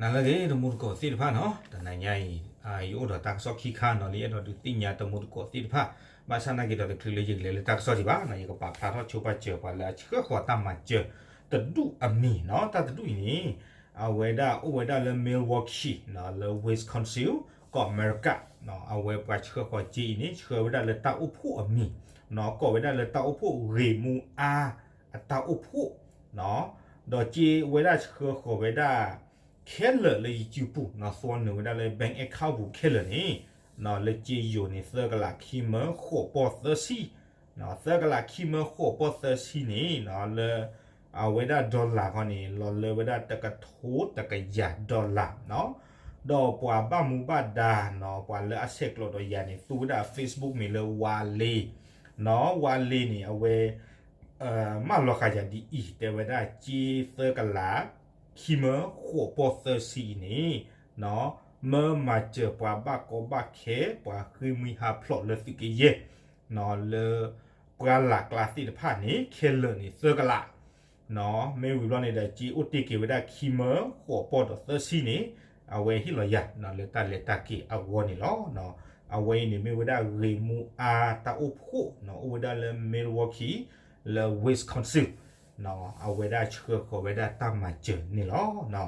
နၤလၢအဂ့ၤ တမူတကိးသ့ၣ်တဖၣ်နီၤ, တနၤညါအံၤ ယအိၣ်ဒီးတၢ်ကစီၣ်ခံခါနီၤ လၢယအဲၣ်ဒိးဒုးသ့ၣ်ညါတမူတကိးသ့ၣ်တဖၣ်, ဘၣ်ဆၣ်နာ်က့ဒီးတချုးလၢယကလဲၤလၢတၢ်ကစီၣ်ဒံးဘၣ်နီၤ, ယကပာ်ဖျါထီၣ်ဆိပာ်စၢၤပှၤလၢအဆှၢဃီၤတၢ်မၤစၢၤတဒူၣ်အမံၤနီၤ, တၢ်တဒူၣ်အံၤန့ၣ် အဝဲဒၣ်အိၣ်ဝဲဒၣ်လၢ Milwaukee နီၤ လၢ Wisconsin ကီၢ်အမဲရကၤ, အဝဲပှၤဆှၢဃီၤစ့အံၤန့ၣ် ဆှၢဝဲဒၣ်လၢတၢ်အိၣ်ဖှိၣ်အမံၤနီၤ, ကိးဝဲဒၣ်လၢတၢ်အိၣ်ဖှိၣ်ဂ့ၢ်မူအါအတၢ်အိၣ်ဖှိၣ်နီၤ, ဒီးစ့ဝဲဒၣ်ဆှၢဃီၤဝဲဒၣ် ခဲလၢာ်လၢယစုပူၤနီၤ, သွီနုာ်ဝဲဒၣ်လၢ bank account ပူၤခဲလၢာ်န့ၣ်နီၤ, လၢစ့ယိၤန့ၣ် သၢကလးခံမၢဃိးပီၢ်သၢဆံနီၤ, သၢကလးခံမၢဃိးပီၢ်သၢဆံန့ၣ်နီၤ, လၢအဝဲဒၣ် dollar ခီန့ၣ် လီၤလၢဝဲဒၣ်တကထိတကယၤ dollar နီၤ, ဒီးပှၤဘၣ်မူဘၣ်ဒါနီၤ, ပှၤလၢအဆဲးကျိးဒီးယၤန့ၣ် သူဝဲဒၣ် Facebook မ့ၢ်လၢ ဝါလ့နီၤ, ဝါလ့န့ၣ် အဝဲ မၢလီၤဃာ်ယၤဒ်အံၤ, တဲဝဲဒၣ်စ့သၢကလး ခံမၢဃိးပီၢ်သၢဆံအံၤန့ၣ်နီၤ, မၢမၤစၢၤပှၤဘၣ်ကီဘၣ်ခဲ ပှၤဃ့ၢ်မှံဟးဖျိးလၢသုးက့ယဲၢ်နီၤ, လၢပှၢ်လၢ်ကျါသ့ၣ်တဖၣ်န့ၣ် ခဲလၢာ်န့ၣ်သၢကလးနီၤ, မ့ၢ်ဝံၤဘျီန့ၣ်ဒီး စ့အိၣ်တ့ၢ်က့ၤဝဲဒၣ်ခံမၢဃိးပီၢ်ဒီးသၢဆံန့ၣ် အဝဲဟ့ၣ်လီၤယၤနီၤ လၢတၢ်လဲၤတၢ်က့ၤအဂီၢ်န့ၣ်လီၤ. အဝဲအံၤန့ၣ်မ့ၢ်ဝဲဒၣ်ဂ့ၢ်မူအါတၢ်အိၣ်ဖှိၣ်နီၤ, အိၣ်ဝဲဒၣ်လၢ Milwaukee လၢ Wisconsin အဝဲဒၣ်ဆှၢဃီၤဝဲဒၣ်တၢ်မၤစၢၤန့ၣ်လီၤ.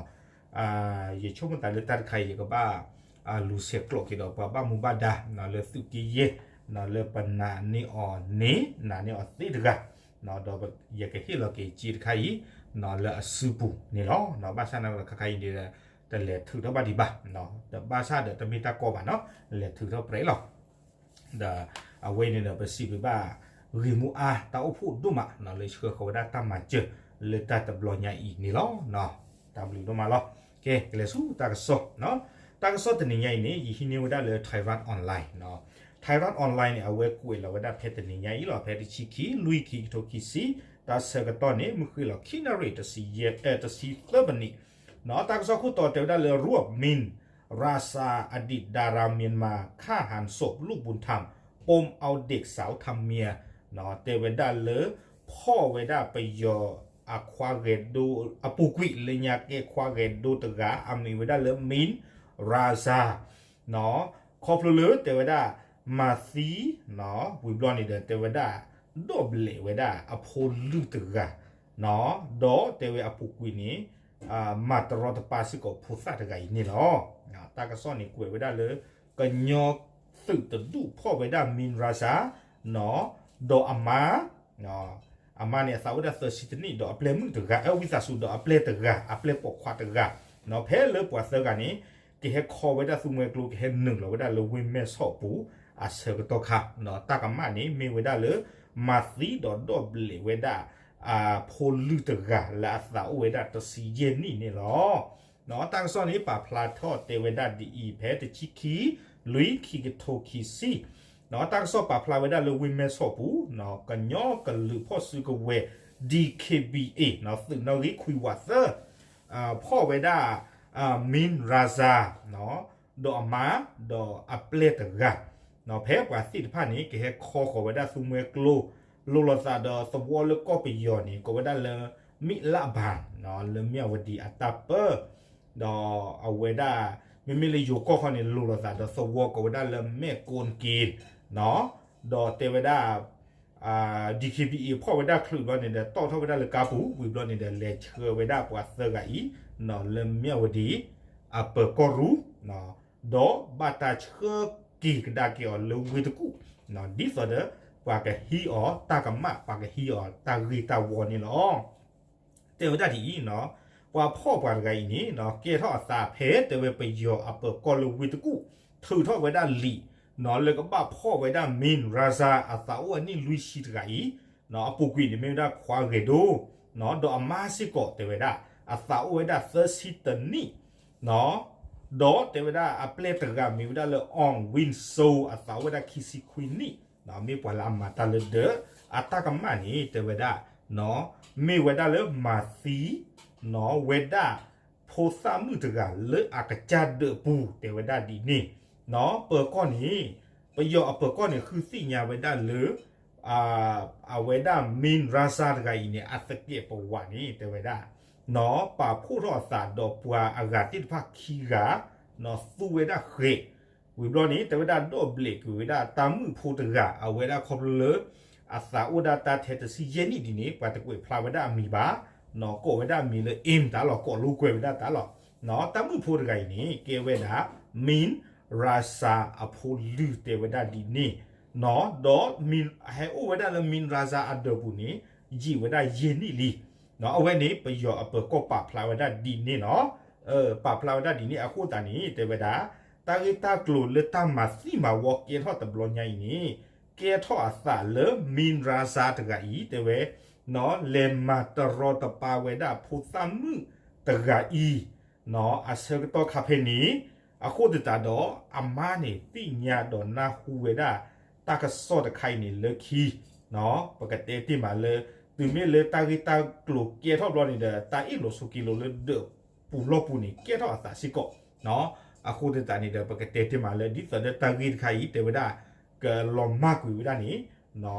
ယဆိကမိၣ်သးလၢတၢ်တခါအံၤ ယကဘၣ်လူၤဆဲးကျိးက့ၤဒီးပှၤဘၣ်မူဘၣ်ဒါနီၤ လၢသုးက့ယဲၢ်နီၤ, လၢပနာ်န့ၢ်အီၤန့ၣ် နာ်န့ၢ်အီၤသ့တဂၤနီၤ, ဒီးယကဟ့ၣ်လီၤက့ၤစ့တခါအံၤနီၤ လၢအစုပူၤန့ၣ်လီၤ. ဘၣ်ဆၣ်နာ်က့ဒီးခါခါအံၤဒီး တလဲၤထုးထီၣ်ဘၣ်ဒံးဘၣ်, ဘၣ်ဆၣ်ဒီးတမ့ၢ်တၢ်ကီဘၣ်နီၤ, လဲၤထုးထီၣ်ပြဲးလီၤ. ဒီးအဝဲန့ၣ်ဒီး ပစံးဘျုးဘၣ်ဂ့ၢ်မူအါတၢ်အိၣ်ဖှိၣ်ဒိၣ်မးနီၤ လၢဆှၢဃီၤဝဲဒၣ်တၢ်မၤစၢၤလၢတၢ်တဘျီညါအံၤန့ၣ်လီၤ. တၢ်ဘျုးဒိၣ်မးလီၤ. ကဲ ကလဲၤဆူတၢ်ကစီၣ်နီၤ, တၢ်ကစီၣ်တနံၤညါအံၤန့ၣ် ယဟံးန့ၢ်ဝဲဒၣ်လၢ Thairath Online နီၤ, Thairath Online န့ၣ် အဝဲကွဲးလီၤဝဲဒၣ်ဖဲတနံၤညါအံၤလီၤ, ဖဲတဆံခံ လွံၢ် ခံကထိခံဆံ တၢ်ဆၢကတီၢ်န့ၣ် မုၢ်ဃ့ၢ်လီၤခံနၣ်ရံၣ် တဆံသၢမံးနံးနီၤ, တၢ်ကစီၣ်ခိၣ်တီတဲဝဲဒၣ်လၢ รูปหมิ่นราชา อดีตดาราเมียนมา ฆ่าหันศพลูกบุญธรรม ปมเอาเด็กสาวทำเมียနီၤ, တဲဝဲဒၣ်လၢ ဖီၣ်ဝဲဒၣ်ပယီၤအခွါဂဲၤဒိ အပူၤကွံာ်လၢညါကဲခွါဂဲၤဒိတဂၤ အမံၤဝဲဒၣ်လၢ မံၣ်ရၤစၢ်နီၤ, ခီဖျိလၢတဲဝဲဒၣ် မၤသံနီၤ, ဝံၤဘျီန့ၣ်ဒီး တဲဝဲဒၣ် ဒိးဘျဲးဝဲဒၣ်အဖိလုၢ်တဂၤနီၤ, ဒီးတဲဝဲအပူၤကွံာ်န့ၣ် မၤတရီတပါစ့ၢ်ကီးဖိသၣ်တဂၤအံၤန့ၣ်လီၤ. တၢ်ကစီၣ်န့ၣ်ကွဲးဝဲဒၣ်လၢ ကညီသုးတဒူၣ်ဖီၣ်ဝဲဒၣ် မံၣ်ရၤစၢ်နီၤ, ဒီးအမါ အမါန့ၣ်အသးအိၣ်ဝဲဒၣ်သၢဆံတနံၣ် ဒီးအပျဲၢ်မုၣ်တဂၤ အဝံသးစူၤဒီးအပျဲၢ်တဂၤ အပျဲၢ်ပိာ်ခွါတဂၤနီၤ, ဖဲလၢပှၤသၢဂၤန့ၣ် ကဟဲခီဝဲဒၣ်သူမှဲကျိ ကဟဲနုာ်လီၤဝဲဒၣ်လၢဝ့ၢ်မဲၢ်ဆီးပူၤ အဆၢကတီၢ်ခါနီၤ, တၢ်ကမၣ်န့ၣ် မ့ၢ်ဝဲဒၣ်လၢ မၤသံဒီးဒိးဘျဲးဝဲဒၣ် ဖိလုၢ်တဂၤလၢအသးအိၣ်ဝဲဒၣ်တဆံယဲၢ်နံၣ်န့ၣ်လီၤ. တၢ်ကစီၣ်န့ၣ် ပာ်ဖျါထီၣ်တဲဝဲဒၣ်ဒ်အံၤ ဖဲတဆံခံ လွံၢ် ခံကထိခံဆံ တၢ်ကစီၣ်ပာ်ဖျါဝဲဒၣ်လၢဝ့ၢ်မဲၢ်ဆီးပူၤ ကညီကလုာ်ဖီၣ်စုကဝဲၤ DKBA သုးနီၣ်ဂံၢ်ခွံဝးသၢ ဖီၣ်ဝဲဒၣ် မံၣ်ရၤစၢ် ဒီးအမါ ဒီးအပျဲၢ်တဂၤ ဖဲပှၤသ့ၣ်တဖၣ်န့ၣ် ကဟဲခီဃီၤဝဲဒၣ်သူမှဲကျိ လိၤလိာ်သးဒီးသဝီလၢကီၢ်ပယီၤန့ၣ် ကိးဝဲဒၣ်လၢ မံၣ်လၣ်ဘၣ် လၢမၠၣ်ဝတံၤအတၢ်ပၢ ဒီးအဝဲဒၣ် မ့မ့ၢ်လၢယိၤကီၢ်ခီန့ၣ် လိၤလိာ်သးဒီးသဝီကိးဝဲဒၣ်လၢ မဲၢ်ကိၣ်က့ၤ ဒီးတဲဝဲဒၣ် DKBA ဖီၣ်ဝဲဒၣ်ချုးဘျီန့ၣ်ဒီး တီၣ်ထီၣ်ဝဲဒၣ်လၢကါပူၤ ဝံၤဘျီန့ၣ်ဒီး လဲၤဆှၢဝဲဒၣ်ပှၤသၢဂၤအံၤ လၢမၠၣ်ဝတံၤ အပၢၤကီၢ်ရူၢ် ဒီးဘၣ်တၢ်ဆှၢက့ၤကဒါက့ၤအီၤလၢဝ့ၢ်တကူၣ် ဒ်သိးဒီး ပှၤကဟံးအီၤတၢ်ကမၣ် ပှၤကဟံးအီၤတၢ်ဂ့ၢ်တၢ်ဝီန့ၣ်လီၤ. တဲဝဲဒၣ်ဒ်အံၤ, ပှၤဖီၣ်ပှၤတဂၤအံၤန့ၣ် ကဲထီၣ်အသးဖဲတဲဝဲပယီၤအပၢၤကီၢ်လၢဝ့ၢ်တကူၣ် ထုးထီၣ်ဝဲဒၣ်လံာ် လၢကဘၣ်ဖီၣ်ဝဲဒၣ် မံၣ်ရၤစၢ် အသးအိၣ်အနံၣ်လွံၢ်ဆံတဂၤအံၤ အပူၤကွံာ်န့ၣ်မ့ၢ်ဝဲဒၣ်ခွါဂဲၤဒိ ဒီးအမါစ့ၢ်ကီးတဲဝဲဒၣ် အသးအိၣ်ဝဲဒၣ်သၢဆံတနံၣ် ဒီးတဲဝဲဒၣ်အပျဲၢ်တဂၤမ့ၢ်ဝဲဒၣ်လၢ အီၣ်ဝံၣ်စိ အသးအိၣ်ဝဲဒၣ်ခံဆံခွံနံၣ် မ့ၢ်ပှၤလၢအမၤတၢ်လၢဒၢး အတၢ်ကမၣ်န့ၣ် တဲဝဲဒၣ် မ့ၢ်ဝဲဒၣ်လၢမၤသံ ဝဲဒၣ် ဖိသၣ်မုၣ်တဂၤလၢအကစၢ်ဒၢးပူၤ တဲဝဲဒၣ်ဒ်န့ၣ် ပၢၤကီၢ်န့ၣ် ပယီၤအပၢၤကီၢ်န့ၣ် ဃုသ့ၣ်ညါဝဲဒၣ်လၢ အဝဲဒၣ် မံၣ်ရၤစၢ် တဂၤအံၤန့ၣ် အသကဲးပဝးန့ၣ် တဲဝဲဒၣ် ပာ်ဖှိၣ်ထီၣ်အသးဒီးပှၤအဂၤသ့ၣ်တဖၣ်ခံဂၤ သူဝဲဒၣ်ဃဲး ဝံၤဘျီန့ၣ် တဲဝဲဒၣ်ဒီးဘျဲးကွံာ်ဝဲဒၣ်တၢ်မုၣ်ဖိတဂၤ အဝဲဒၣ်ခီဖျိလၢ အသးအိၣ်ဒၣ်တၢ်ထဲတဆံယဲၢ်နံၣ်ဒ်န့ၣ် ပှၤတကွဲးဖျါဝဲဒၣ်အမံၤဘၣ်, ကိးဝဲဒၣ်အမံၤလၢ အ့မ် တၢ်လီၤ ကိးလိာ်ကွဲဝဲဒၣ်တၢ်လီၤ. တၢ်မုၣ်ဖိတဂၤအံၤန့ၣ် ကဲဝဲဒၣ် Ming Raza အဖိလုၢ် တဲဝဲဒၣ်ဒ်န့ၣ်, ဒီးဟဲအိၣ်ဝဲဒၣ်လၢ Ming Raza အဒၢးပူၤန့ၣ် ယံာ်ဝဲဒၣ်ယဲၢ်နံၣ်လံ. အဝဲန့ၣ် ပယီၤအပၢၤကီၢ်ပာ်ဖျါဝဲဒၣ်ဒ်န့ၣ်လီၤ. ပာ်ဖျါဝဲဒၣ်ဒ်န့ၣ်အဃိသတးန့ၣ် တဲဝဲဒၣ် တၢ်ဂ့ၢ်တၢ်ကျိၤလၢတၢ်မၤသံမၤဝီကဲထီၣ်တဘျီညါအံၤန့ၣ် ကဲထီၣ်အသးလၢ Ming Raza တဂၤအံၤ တဲဝဲ လဲၤမၤတရီတပါဝဲဒၣ်ဖိသၣ်မုၣ်တဂၤအံၤ အဆၢကတီၢ်ခါဖဲန့ၣ် အဃိသတးဒီး အမါန့ၣ်သ့ၣ်ညါဒီးနၢ်ဟူဝဲဒၣ် တၢ်ကစီၣ်တခါအံၤန့ၣ်လၢခံ ပကတဲတ့ၢ်မးလၢ တုၤမ့ၢ်လၢတၢ်ဂ့ၢ်တၢ်ကျိၤကဲထီၣ်ဘျီန့ၣ်ဒီး တၢ်အ့ၣ်လိာ်ဆိးက့လိာ်လၢဒၢးပူၤလီၢ်ပူၤန့ၣ် ကဲထီၣ်အသးစ့ၢ်ကီး. အဃိသတးန့ၣ်ဒီး ပကတဲတ့ၢ်မးလၢ ဒ်သိးဒီးတၢ်ဂ့ၢ်တခါအံၤ တဲဝဲဒၣ် ကလီၤမၢ်ကွံာ်ဝဲဒၣ်န့ၣ်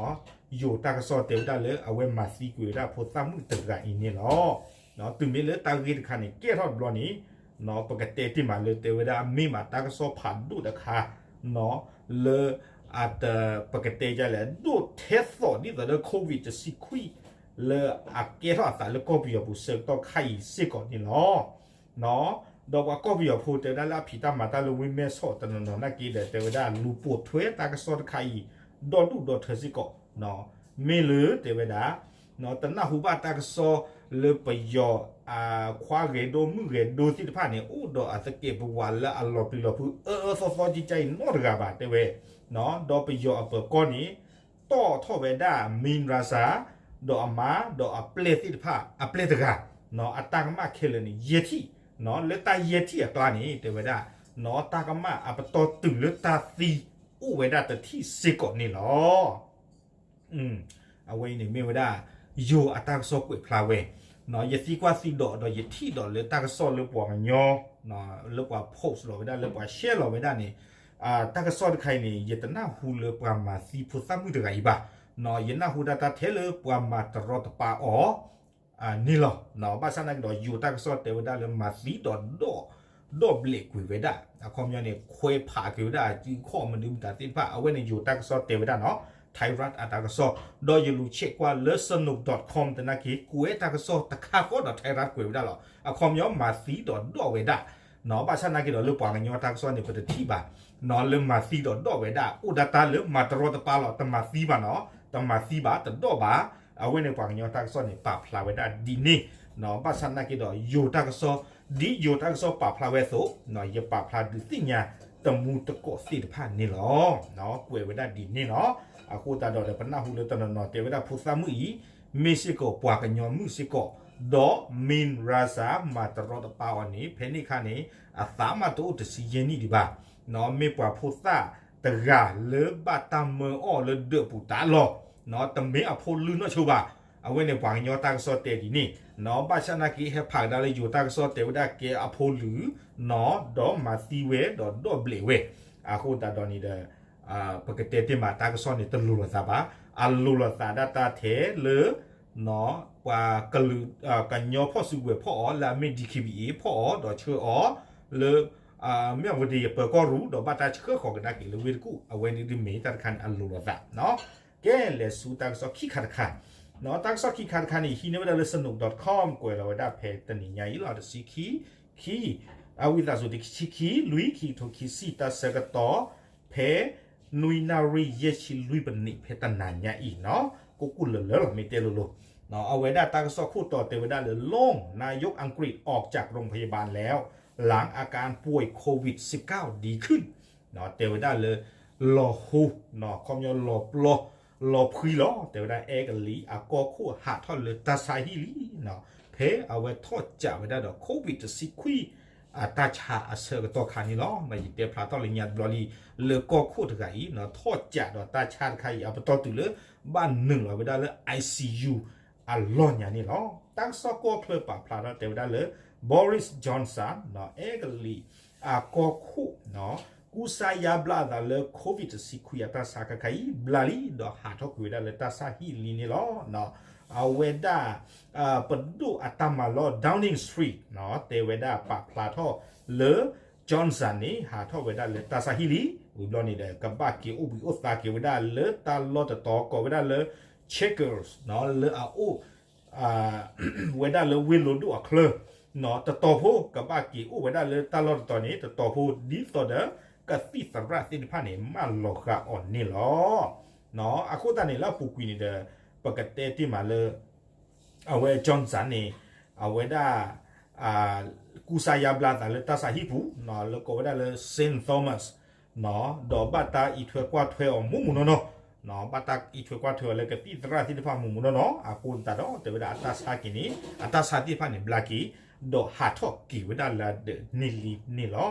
ယိၤတၢ်ကစီၣ်တဲဝဲဒၣ်လၢအဝဲမၤသံကွံာ်ဝဲဒၣ်ဖိသၣ်မုၣ်တဂၤအံၤန့ၣ်လီၤ. တုၤမ့ၢ်လၢတၢ်ဂ့ၢ်တခါန့ၣ် ကဲထီၣ်တဘျီန့ၣ် ပကတဲတ့ၢ်မးလၢ တဲဝဲဒၣ် မ့ၢ်မးတၢ်ကစီၣ်ဖးဒိၣ်တခါ လၢ အတ ပကတဲဒ်လဲၣ် ဒိၣ်ထဲသိးဒ်သိးဒီး COVID တဆံခွံ လၢအကဲထီၣ်အသးလၢကီၢ်ပယီၤပူၤဆၢကတီၢ်ခါအံၤစ့ၢ်ကီးန့ၣ်လီၤ. ဒီးပှၤကီၢ်ပယီၤဖိတဲဝဲဒၣ်လၢအဖံးတၢ်မၤတၢ်လၢဝ့ၢ်မဲၢ်ဆီးတနီၤနီၤနာ်က့ဒီး တဲဝဲဒၣ်လူၤပိာ်ထွဲတၢ်ကစီၣ်တခါအံၤ ဒီဒူၣ်ဒီထၢစ့ၢ်ကီး မ့ၢ်လၢတဲဝဲဒၣ် တနၢ်ဟူဘၣ်တၢ်ကစီၣ်လၢပယီၤ ခွါဂဲၤဒိၣ်မုၣ်ဂဲၤဒိၣ်သ့ၣ်တဖၣ်န့ၣ် အိၣ်ဒီးအသကဲးပဝးလၢအလီၤပျံၤလီၤဖုးအၢအၢသီသီကံကါအံၤနီတဂၤဘၣ် တဲဝဲ ဒီးပယီၤအပၢၤကီၢ်န့ၣ် တီၣ်ထီၣ်ဝဲဒၣ် Ming Raza ဒီးအမါ ဒီးအပျဲၢ်သ့ၣ်တဖၣ် အပျဲၢ်တဂၤ အတၢ်ကမၣ်ခဲလၢာ်န့ၣ် ယဲၢ်ထံၣ် လၢတၢ်ယဲၢ်ထံၣ်အကျါန့ၣ် တဲဝဲဒၣ် တၢ်ကမၣ်အပတီၢ်တုၤလၢတၢ်သံအိၣ်ဝဲဒၣ်တထံၣ်စ့ၢ်ကီးန့ၣ်လီၤ. အဝဲအံၤန့ၣ်မ့ၢ်ဝဲဒၣ် ယိၤအတၢ်ကစီၣ်ကွဲးဖျါဝဲ ယသံကွၢ်သံဒိးဒီးယထံၣ်ဒီးလၢတၢ်ကစီၣ်လၢပှၤကညီ လၢပှၤ post လီၤဝဲဒၣ် လၢပှၤshareလီၤဝဲဒၣ်န့ၣ် တၢ်ကစီၣ်တခါအံၤန့ၣ် ယတနၢ်ဟူလၢပှၤမၤသံဖိသၣ်မုၣ်တဂၤအံၤဘၣ်. ယနၢ်ဟူဒၣ်တၢ်ထဲလၢပှၤမၤတရီတပါအီၤ န့ၣ်လီၤ. ဘၣ်ဆၣ်နာ်က့ဒီး ယိၤတၢ်ကစီၣ်တဲဝဲဒၣ်လၢမၤသံဒီးဒီး ဒီးဘျဲးကွံာ်ဝဲဒၣ် အခီပညီန့ၣ် ခွဲးဖးက့ၤဝဲဒၣ် စုခီၣ်မနုၤမတၤသ့ၣ်တဖၣ် အဝဲန့ၣ် ယိၤတၢ်ကစီၣ်တဲဝဲဒၣ်နီၤ Thai Rat အတၢ်ကစီၣ် ဒီးယလူၤဆဲးကွၢ်လၢ Sanook dot com သနာ်က့ ကွဲးတၢ်ကစီၣ်တခါဃီဒီး Thai Rat ကွဲးဝဲဒၣ်လီၤ. အခီပညီမၤသံဒီးဒီးဝဲဒၣ် ဘၣ်ဆၣ်နာ်က့ဒီးလၢပှၤကညီတၢ်ကစီၣ်န့ၣ် ပတထံၣ်ဘၣ် လၢမၤသံဒီးဒီးဝဲဒၣ် အိၣ်ဒၣ်တၢ်လၢမၤတရီတပါလီၤ တမၤသံဘၣ်နီၤ တမၤသံဘၣ် တဒီးဘၣ်. အဝဲန့ၣ်ပှၤကညီတၢ်ကစီၣ်န့ၣ် ပာ်ဖျါဝဲဒၣ်ဒ်န့ၣ် ဘၣ်ဆၣ်နာ်က့ဒီးယိၤတၢ်ကစီၣ် ဒ်ယိၤတၢ်ကစီၣ်ပာ်ဖျါဝဲအသိး ယပာ်ဖျါဒုးသ့ၣ်ညါတမူတကိးသ့ၣ်တဖၣ်န့ၣ်လီၤ. ကွဲးဝဲဒၣ်ဒ်န့ၣ်လီၤ. အဃိသတးဒီးဒီးပနၢ်ဟူလၢတနီၤနီၤတဲဝဲဒၣ်ဖိသၣ်မုၣ်အံၤ မ့ၢ်စ့ၢ်ကီးပှၤကညီမုၣ်စ့ၢ်ကီး ဒီး Ming Raza မၤတရီတပါအီၤန့ၣ် ဖဲန့ၣ်အခါန့ၣ် အသးမးတအိၣ်တဆံယဲၢ်နံၣ်ဒံးဘၣ် မ့ၢ်ပှၤဖိသၣ်တဂၤလၢဘၣ်တၢ်မၢအီၤလၢဒၢးပူၤတၢ်လီၢ် တမ့ၢ်အဖိလုၢ်နီၢ်ဆိဘၣ်. အဝဲန့ၣ်ပှၤကညီတၢ်ကစီၣ်တဲဒ်န့ၣ် ဘၣ်ဆၣ်နာ်က့ဟဲဖးကဒါလၢယိၤတၢ်ကစီၣ်တဲဝဲဒၣ်ကဲအဖိလုၢ် ဒီးမၤသံဝဲဒီးဒီးဘျဲးဝဲ အဃိသတးဒီးန့ၣ်ဒီး ပကတဲတ့ၢ်မးတၢ်ကစီၣ်န့ၣ်တလိၤလိာ်သးဘၣ်. အလိၤလိာ်သးဒၣ်တၢ်ထဲလၢ ပှၤကလုာ် ကညီဖီၣ်စုကဝဲၤဖီၣ်အီၤ လၢအမ့ၢ် D K B A ဖီၣ်အီၤ ဒီးဆှၢအီၤ လၢ မ့ၢ်အဝဲဒၣ် ယပၢၤကီၢ်ရူၢ် ဒီးဘၣ်တၢ်ဆှၢဃီၤကဒါက့ၤလၢဝ့ၢ်တကူၣ် အဝဲန့ၣ်ဒ်မ့ၢ်တၢ်တခါန့ၣ်အလိၤလိာ်သး ကဲ လဲၤဆူတၢ်ကစီၣ်ခံခါတခါ တၢ်ကစီၣ်ခံခါတခါန့ၣ် ဟံးန့ၢ်ဝဲဒၣ်လၢ Sanook dot com ကွဲးလီၤဝဲဒၣ်ဖဲတနံၤညါအံၤလီၤ တဆံခံ ခံ အဝံသးစူၤ တဆံခံ လွံၢ် ခံကထိခံဆံ တၢ်ဆၢကတီၢ် ဖဲ နွံနၣ်ရံၣ် ယဲၢ်ဆံလွံၢ်ပနံး ဖဲတနၤညါအံၤနီၤ ကိၣ်ကိၣ်လၢၤလၢၤလီၤ မ့ၢ်တဲလိၤလိၤ အဝဲဒၣ်တၢ်ကစီၣ်ခိၣ်တီတဲဝဲဒၣ်လၢ รองนายกอังกฤษออกจากโรงพยาบาลแล้ว หลังอาการป่วยโควิดสิบเก้าดีขึ้น တဲဝဲဒၣ်လၢ လီၤဟိ ခီပညီလီၤပျီ လီၤဖှံလီၤ တဲဝဲဒၣ်အဲကလံးအကီၢ်ခိၣ်ဟးထီၣ်လၢတၢ်ဆါဟံၣ်လံ ဖဲအဝဲထီၣ်ကးဝဲဒၣ်ဒီး COVID တဆံခွံ အတၢ်ဆါအဆၢကတီၢ်ခါန့ၣ်လီၤ. ယတဲဖျါထီၣ်လၢညါတဘျီလံ လၢကီၢ်ခိၣ်တဂၤအံၤ ထီၣ်ကးဒီးတၢ်ဆါတခါအံၤ အပတီၢ်တုၤလၢ ဘၣ်နုာ်လီၤဝဲဒၣ်လၢ I C U အလီၢ်ညါန့ၣ်လီၤ. တၢ်ကစီၣ်ကီၢ်ချၢပာ်ဖျါထီၣ်တဲဝဲဒၣ်လၢ Boris Johnson အဲကလံး အကီၢ်ခိၣ် ကူစါယါဘျါအသးလၢ COVID တဆံခွံ အတၢ်ဆါခါခါအံၤ ဘျါလံ ဒီးဟးထီၣ်ကွံာ်ဝဲဒၣ်လၢတၢ်ဆါဟံၣ်လံန့ၣ်လီၤ. အဝဲဒၣ် ပဒိၣ်အတၢ်မၤလီၢ် Downing Street တဲဝဲဒၣ်ပာ်ဖျါထီၣ်လၢ Johnson န့ၣ် ဟးထီၣ်ဝဲဒၣ်လၢတၢ်ဆါဟံၣ်လံ. ဝံၤဘျီန့ၣ်ဒီး ကဘၣ်က့ၤအိၣ်ဘှံးအိၣ်သါက့ၤဝဲဒၣ်လၢတၢ်လီၢ်တတီၤ ကိးဝဲဒၣ်လၢ Chequers လၢအအိၣ် ဝဲဒၣ်လၢဝ့ၢ်လိၤဒိၣ်အချၢ တတီၤဖိ ကဘၣ်က့ၤအိၣ်ဝဲဒၣ်လၢတၢ်လီၢ်တတီၤန့ၣ် တတီၤဖိ ဒ်သိးဒီး ကသံၣ်သရၣ်သ့ၣ်တဖၣ်န့ၣ် မၢလီၤဃာ်အီၤန့ၣ်လီၤ. အဃိသတးန့ၣ် လၢအပူၤကွံာ်န့ၣ်ဒီး ပကတဲတ့ၢ်မးလၢ အဝဲ Johnson န့ၣ် အဝဲဒၣ် ကူစါယါဘျါအသးလၢတၢ်ဆါဟံၣ်ပူၤ လၢကိးဝဲဒၣ်လၢ Saint Thomas ဒီးဘၣ်တၢ်အံးထွဲကွၢ်ထွဲအီၤမူးမူးနီၢ်နီၢ်, ဘၣ်တၢ်အံးထွဲကွၢ်ထွဲအီၤလၢကသံၣ်သရၣ်သ့ၣ်တဖၣ်မူးမူးနီၢ်နီၢ်, အဃိသတးဒီး တဲဝဲဒၣ်အတၢ်ဆါက့ၤန့ၣ် အတၢ်ဆါသ့ၣ်တဖၣ်န့ၣ် ဘျါက့ၤ ဒီးဟးထီၣ်က့ၤဝဲဒၣ်လၢဒၢးန့ၢ်လံန့ၣ်လီၤ.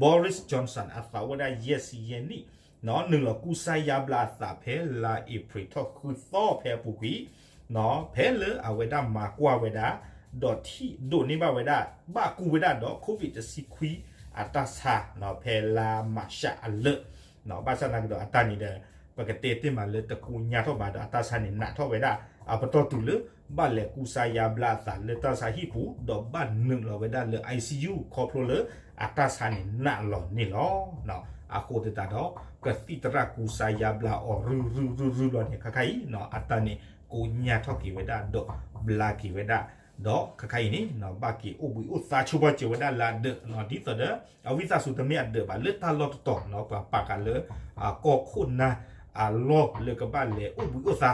Boris Johnson အသးအိၣ်ဝဲဒၣ်ယဲၢ်ဆံယဲၢ်နံၣ် နုာ်လီၤကူစါယါဘျါအသးဖဲလါအ့ဖြ့ၣ်ထီၣ်ဃုသီဖဲအပူၤကွံာ် ဖဲလၢအဝဲဒၣ်မၤကွၢ်ဝဲဒၣ် ဒီးထံၣ်ဒိးန့ၢ်ဘၣ်ဝဲဒၣ် ဘၣ်ကူဝဲဒၣ်ဒီး COVID တဆံခွံ အတၢ်ဆါ ဖဲလါမးရှးအလၢာ်, ဘၣ်ဆၣ်သနာ်က့ဒီးအတၢ်န့ၣ်ဒီး ပကတဲတ့ၢ်မးလၢတကိညါထီၣ်ဘၣ်ဒီး အတၢ်ဆါန့ၣ်နးထီၣ်ဝဲဒၣ် အပတီၢ်တုၤလၢ ဘၣ်လဲၤကူစါယါဘျါအသးလၢတၢ်ဆါဟံၣ်ပူၤ ဒီးဘၣ်နုာ်လီၤဝဲဒၣ်လၢ ICU ခီဖျိလၢအတၢ်ဆါန့ၣ်နးလီၤန့ၣ်လီၤ. အဃိသတးဒီး ကသံၣ်သရၣ်ကူစါယါဘျါအီၤရုၢ်ရုၢ်ရုၢ်ရုၢ်လီၤန့ၣ် ခဲခါအံၤ အတၢ်န့ၣ် ကိညါထီၣ်က့ၤဝဲဒၣ်ဒီး ဘျါက့ၤဝဲဒၣ် ဒီးခဲခါအံၤန့ၣ် ဘၣ်က့ၤအိၣ်ဘှံးအိၣ်သါဆိပာ်စၢၤဝဲဒၣ်လၢအဒၢး ဒ်သိးဒီး အဝံသးစူၤတမ့ၢ်အဒၢးဘၣ် လၢတၢ်လီၢ်တတီၤ ပှၤပာ်ဃာ်လၢ အကီၢ်ခိၣ်နၢ်အလီၢ်လၢကဘၣ်လဲၤအိၣ်ဘှံးအိၣ်သါ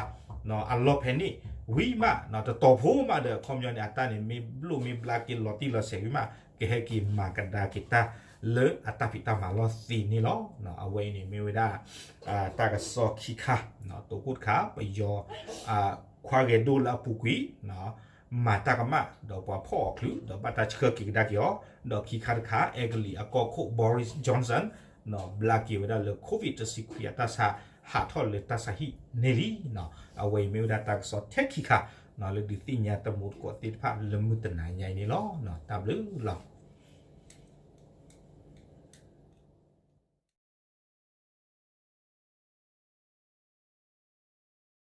အလီၢ်ဖဲန့ၣ် ဝံၤမး တတီၤဖိမးဒီး အခီပညီန့ၣ် အတၢ်န့ၣ်မ့ၢ်ဘျိၣ်မ့ၢ်ဘျါက့ၤလီၤတံၢ်လီၤဆဲးဝံၤမး ကဟဲက့ၤမၤကဒါက့ၤတၢ်လၢအတၢ်ဖံးတၢ်မၤလီၢ်သ့န့ၣ်လီၤ. အဝဲအံၤန့ၣ်မ့ၢ်ဝဲဒၣ် တၢ်ကစီၣ်ခံခါ တိၤခိၣ်တခါ ပယီၤ ခွါဂဲၤဒိၣ်လၢအပူၤကွံာ် မၤတၢ်ကမၣ် ဒီးပှၤဖီၣ်အီၤချုး ဒီးဘၣ်တၢ်ဆှၢက့ၤကဒါက့ၤအီၤ ဒီးခံခါတခါ အဲကလံးအကီၢ်ခိၣ် Boris Johnson ဘျါက့ၤဝဲဒၣ်လၢ COVID တဆံခွံအတၢ်ဆါ ဟးထီၣ်လၢတၢ်ဆါဟံၣ်န့ၣ်လံ. အဝဲအံၤမ့ၢ်ဝဲဒၣ်တၢ်ကစီၣ်ထဲခံခါ လၢဒုးသ့ၣ်ညါတမူတကိးသ့ၣ်တဖၣ်လၢမုၢ်တနၤညါအံၤန့ၣ်လီၤ. တၢ်ဘျုးလီၤ.